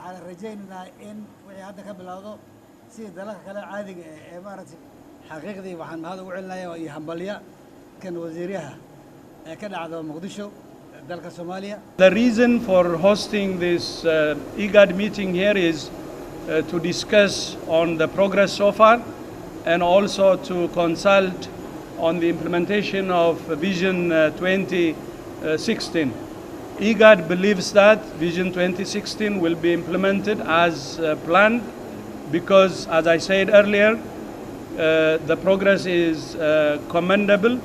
Waxaan rajaynaynaa in wixii hadda ka bilowdo sidii dalalka kale caadiga ee maaragtay. Xaqiiqdii waxaan mahad ugu celinayaa iyo hambalya kan wasiiryaha ee ka dhacdo Muqdisho, dalka Soomaaliya. The reason for hosting this IGAD meeting here is to discuss on the progress so far and also to consult on the implementation of Vision 2016. IGAD believes that Vision 2016 will be implemented as planned because, as I said earlier, the progress is commendable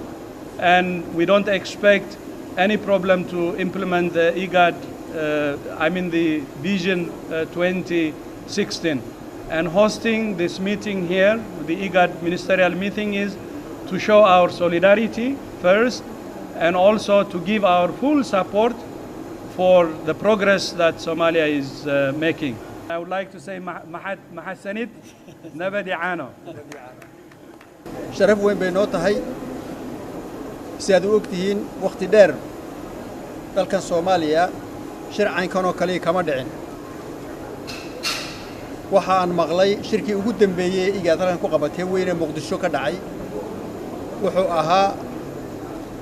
and we don't expect any problem to implement the IGAD, I mean the Vision 2016. And hosting this meeting here, the IGAD ministerial meeting, is to show our solidarity first and also to give our full support for the progress that Somalia is making. I would like to say Mahadsanid, Nabadi Ano. Sharaf weyn bay noo tahay. Si aad u og tihiin, wakhti dheer dalkan Soomaaliya shir caynkan oo kaliya kama dhicin. Waxa aan maqlay shirkii ugu dambeeyey ee IGAD halkan ku qabatay weyne Muqdisho ka dhacay wuxuu ahaa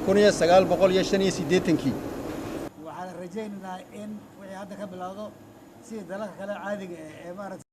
1985-kii. Waxaan rajaynaynaa in wixii hadda ka bilowdo sidii dalalka kale caadiga ee maaragtay.